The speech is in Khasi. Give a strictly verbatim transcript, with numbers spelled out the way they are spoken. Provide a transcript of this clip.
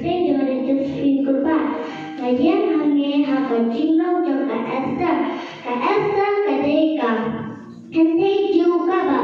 Phi Josephine Kyrpang. Nga ïeng hangne ha ka jinglong jong ka Esther. Ka Esther ka dei ka kynthei Jiw kaba